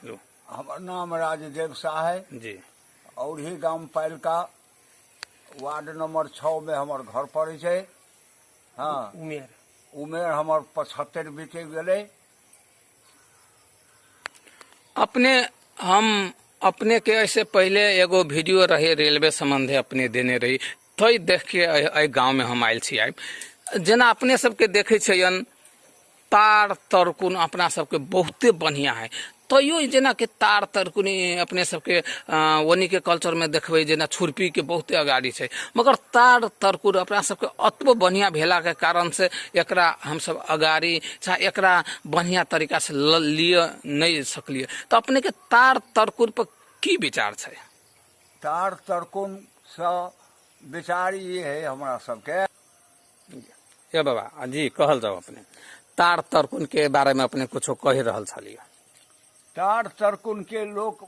लो। हमर नाम राजदेव शाह है। जी। और ही गाम पालिका वार्ड नंबर 6 में हमर घर पड़ै छै। हाँ, उमेर उमेर हमर 75 बीते गेलै। अपने हम अपने के ऐसे पहले एगो वीडियो रहे रेलवे संबंधे अपने देने रही, तै देख के एहि गाँव में हम आयल छी। आइ जेना अपने सबके देखै छियनि तार तरकुन अपना सबके बहुते बढ़िया है, तैयो जेना कि तार तरकुन अपने सबके ओनी के कल्चर में देखबै जेना छुरपी के बहुते अगाड़ी छै, मगर तार तरकुन अपना सबके अतबो बढ़िया भेला के कारण से एकरा हमसब अगाड़ी चाहे एकरा बढ़िया तरीका से लिअ नहीं सकलिए। तो अपने के तार तरकुन पर की विचार छै? तार तरकुन से विचार ई है हमरा सबके। ये बाबा जी कहल जाओ, अपने तार तरकुन के बारे में अपने कुछो कहि रहल छलिए। तार तरकुन के लोग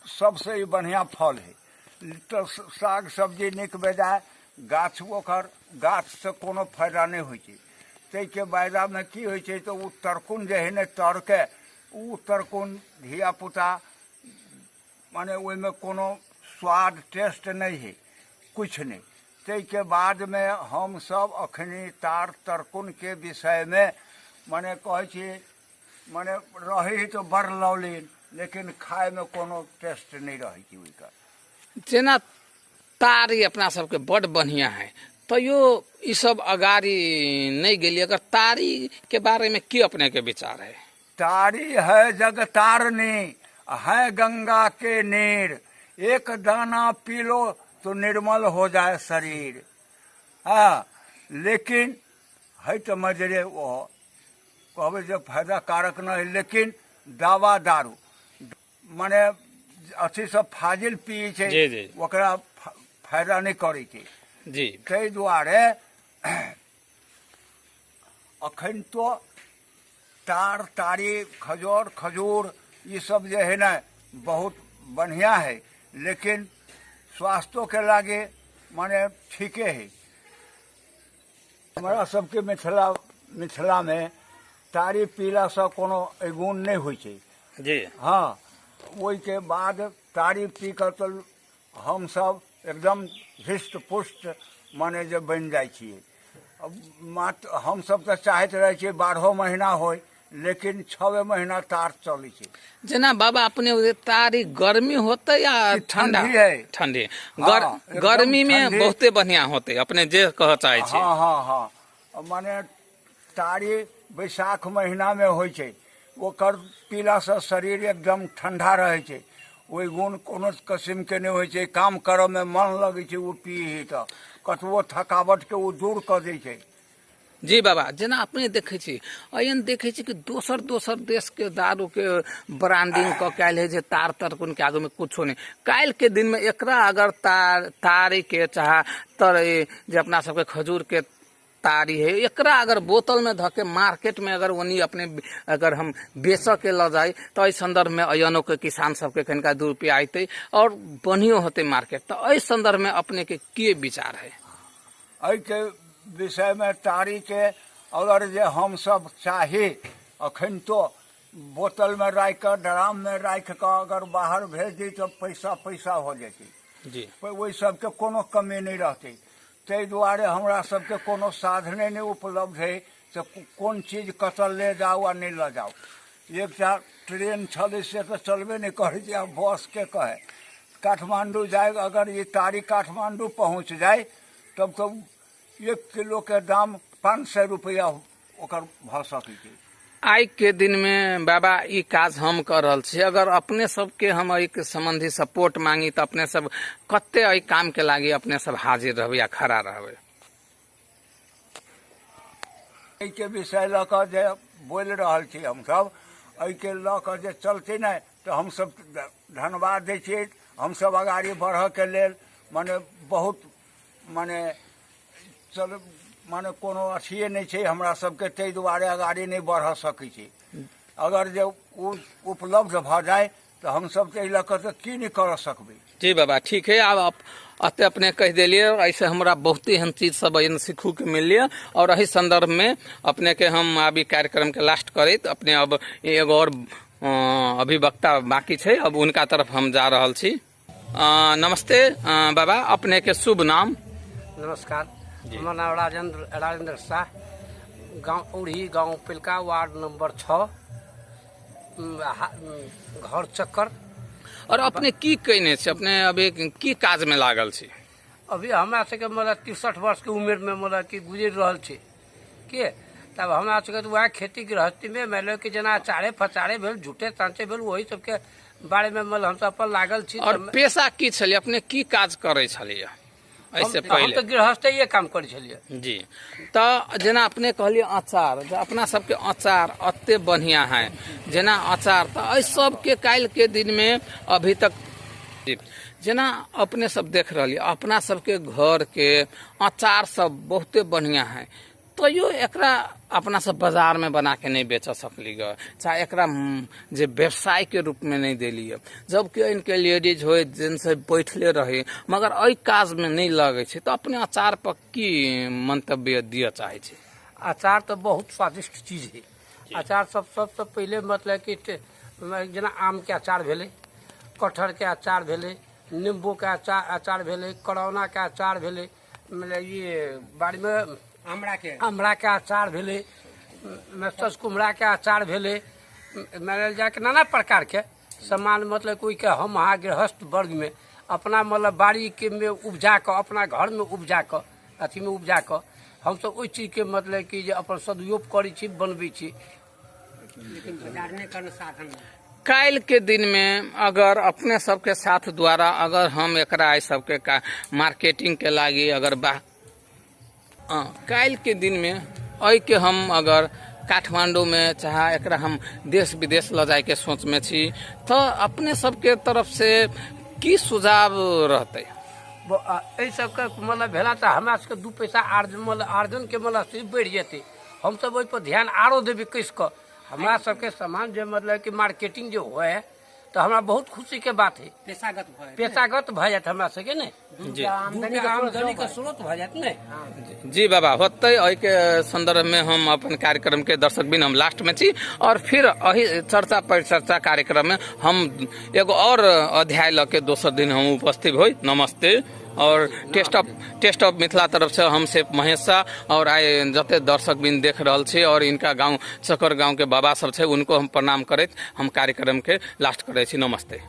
सबसे बढ़िया फल है। तो साग सब्जी निक बेजाय गाछ ओकर गाछ से कोनो फायदा नहीं होइ छै। ताहिके बायदामे की होइ छै तऽ ओ तरकुन जे है ने तरके, ओ तरकुन धियापुता माने ओहिमे कोनो स्वाद टेस्ट नहि है, किछु नहि। ताहिके बादमे हमसब अखनी तार तरकुनके विषयमे माने कहै छी, माने रहै है तऽ बड़ लौलीन, लेकिन खायमे कोनो टेस्ट नहि रहै छै ओहिके। जेना तारी अपना सबके बड़ बढ़िया है, तैयो ई सब अगाड़ी नहीं गेली। अगर तारी के बारे में की अपने के विचार है? तारी है जगतारनी, है गंगा के नीर, एक दाना पी लो तो निर्मल हो जाए शरीर। हाँ, लेकिन है तो मजरे वो कहबै जे फायदा कारक नहीं है, लेकिन दवा दारू माने अथी सब फाजिल पिए छै, जी, जी। ओकरा फायदा नहीं करै छै। जी। ताहि दुआरे अखन तो तार तारी खजूर खजूर ई सब जे है ना बहुत बढ़िया है, लेकिन स्वास्थ्यो के लागे माने ठीके है। हमरा सबके मिथिला में तारी पीला से कोनो गुण नहीं होइ छै। जी। हाँ, ओहिके बाद तारी पी कऽ तऽ हमसब एकदम हृष्ट पुष्ट माने जे बनि जाइ छियै। मात्र हमसब तऽ चाहैत रहै छियै 12 महीना होइ, लेकिन 6 महीना तार चलै छै। जेना बाबा अपने उधर तारी गर्मी होते या कि ठंडा? ठंडी है। ठंडी। हाँ, एकदम गर्मी में ठंडी। बहुते बढ़िया होते, अपने जे कह चाहे छी। हाँ, हाँ, हाँ, माने तारी बैसाख महीना में होइ छै, ओकर पीलासँ शरीर एकदम ठंडा रहै छै, ओहि गुण कोनो किस्म के नहि होइ छै, काम करऽ में मन लगै छै। ओ पी तऽ कतबो थकावट के ओ दूर कऽ दै छै। जी बाबा, जेना अपने देखै छी, एहन देखै छी कि दोसर दोसर देश के दारू के ब्रांडिंग कऽ के आयल है जे तार तरकुन के आगू में कुछो नहीं। काल्हि के दिन में एकरा अगर तारी के चाहे तर जे अपना सबके खजूर के तारी है, एकरा अगर बोतल में धऽ के मार्केट में अगर ओनी अपने अगर हम बेचऽ के लऽ जाय तऽ एहि संदर्भ में अयनो के किसान सबके कनिका 2 रुपया अयतै और बढ़ियो होतै मार्केट। तऽ एहि संदर्भ में अपने के की विचार है? एहिके विषय में तारी के अगर जे हमसब चाही अखन तो बोतल में राखि कऽ ड्राम में राखि कऽ अगर बाहर भेज दी तऽ पैसा पैसा हो जेतै। जी। ओहि सबके कोनो कमी नहि रहतै। ताहि दुआरे हमरा सबके कोनो साधने नहि उपलब्ध है तऽ कोन चीज कतऽ ले जाउ आ नहि लऽ जाउ। एकटा ट्रेन छलै से तऽ चलबे नहि करै छै, आब बस के कहै। काठमांडू जाय अगर ई तारी काठमांडू पहुँच जाय तब तऽ 1 किलो के दाम 500 रुपया ओकर भऽ सकै छै। आइ के दिन में बाबा ई काज हम कर रहल छी, अगर अपने सबके हम एहि संबंधी सपोर्ट मांगी तऽ अपने सब कते एहि काम के लागी अपने सब हाजिर रहबै या खड़ा रहबै? एहिके विषय लऽ कऽ जे बोलि रहल छी हमसब, एहिके लऽ कऽ जे चलतै ने तऽ हमसब धन्यवाद दै छियै। हमसब अगाड़ी बढ़ऽके लेल माने बहुत माने चल माने कोनो अथिए नहि छै हमरा सबके, ताहि दुआरे अगाड़ी नहि बढ़ऽ सकै छै। अगर जे ओ उपलब्ध भऽ जाय तऽ हमसब तऽ एहि लऽ कऽ तऽ की नहि करऽ सकबै। जी बाबा ठीक है, आब एते अपने कहि देलियै, ऐसे हमरा बहुत एहन चीज सब एहन सीखू के मिललियै और एहि संदर्भ में अपने के हम आब ई कार्यक्रम के लास्ट करैत अपने अब एगो और अभिवक्ता बाकी छै, अब उनका तरफ हम जा रहल छी। नमस्ते बाबा, अपने के शुभ नाम? नमस्कार, हमर नाम राजेंद्र राजेंद्र शाह, गांव औढ़ी, गांव पिलका, वार्ड नंबर 6, घर चक्कर। और अपने की कयने छी? अपने अभी की काज में लागल छी? अभी हमरा सबके मतलब 63 वर्ष के उम्र में मतलब कि गुजरि रहल छी के, तब हमरा सबके तऽ वएह खेती गृहस्थीमे मानि लिअ कि जेना अचारे फचारे भेल, झूठे साँचे भेल, ओही सबके बारेमे मतलब हमसब अपन लागल छी। और पेशा की छलियै अपने? की काज करै छलियै एहिसँ हम पहिले? तऽ गृहस्थीये काम करै छलियै। जी, तऽ जेना अपने कहलियै अचार, जे अपना सबके अचार एते बढ़िआँ है, जेना अचार तऽ एहि सबके काल्हिके दिनमे अभी तक जेना अपने सब देख रहलियै, अपना सबके घरके अचार सब बहुते बढ़िआँ है, तैयो एकरा अपना सब बाजारमे बना के नहि बेच सकली ग, चाहे एकरा जे व्यवसाय के रूप में नहीं देलियै, जबकि इनके लेडीज होय जिनसे बैठले रहे मगर एहि काजमे नहि लगै छै, तऽ अपने अचार पर की मंतव्य दिअ चाहै छी? अचार तऽ बहुत स्वादिष्ट चीज है। अचार सब सबसँ पहिले मतलब कि जेना आमके अचार भेलै, कटहरके अचार भेलै, नींबूके अचार भेलै, करौनाके अचार भेलै, मतलब ई बाड़ीमे आमराके अचार भेलै, ससकुमराके अचार भेलै, मानल जाय कि नाना प्रकारके सामान मतलब ओहिके हम अहाँ गृहस्थ वर्गमे अपना मतलब बाड़ीके मे उपजा कऽ, अपना घरमे उपजा कऽ, अथीमे उपजा कऽ हमसब ओहि चीजके मतलब कि जे अपन सदुपयोग करै छी, बनबै छी। काल्हि के दिन में अगर अपने सबके साथ द्वारा अगर हम एकरा एहि सबके मार्केटिंग के लागी अगर काल्हि के दिन में एहिके हम अगर काठमांडू में चाहे एकरा हम देश विदेश लऽ जायके सोच में छी, तऽ अपने सबके तरफ से की सुझाव रहतै? एहि सबके मतलब भेला तऽ हमरा सबके 2 पैसा आर्जन मतलब आर्जनके मतलब स्थिति बढ़ि जेतै। हमसब ओहिपर ध्यान आरो देबै कसि कऽ। हमरा सबके सामान जे मतलब कि मार्केटिंग जे हुए तऽ हमरा बहुत खुशीके बात है। पेशागत भऽ जायत हमरा सबके ने, आमदनीके स्रोत भऽ जायत ने। जी बाबा, होतै। एहिके संदर्भ में हम अपन कार्यक्रम के दर्शक बिन हम लास्ट में छी और फिर एही चर्चा परिचर्चा कार्यक्रम में हम एगो और अध्याय लऽ के दोसर दिन हम उपस्थित होइ। नमस्ते। और टेस्ट ऑफ मिथिला तरफ से हम से महेश शाह और आइ जते दर्शक बिन देख रहल छी और इनका गांव चकर गांव के बाबा सब छै, उनको हम प्रणाम करैत हम कार्यक्रम के लास्ट करै छी। नमस्ते।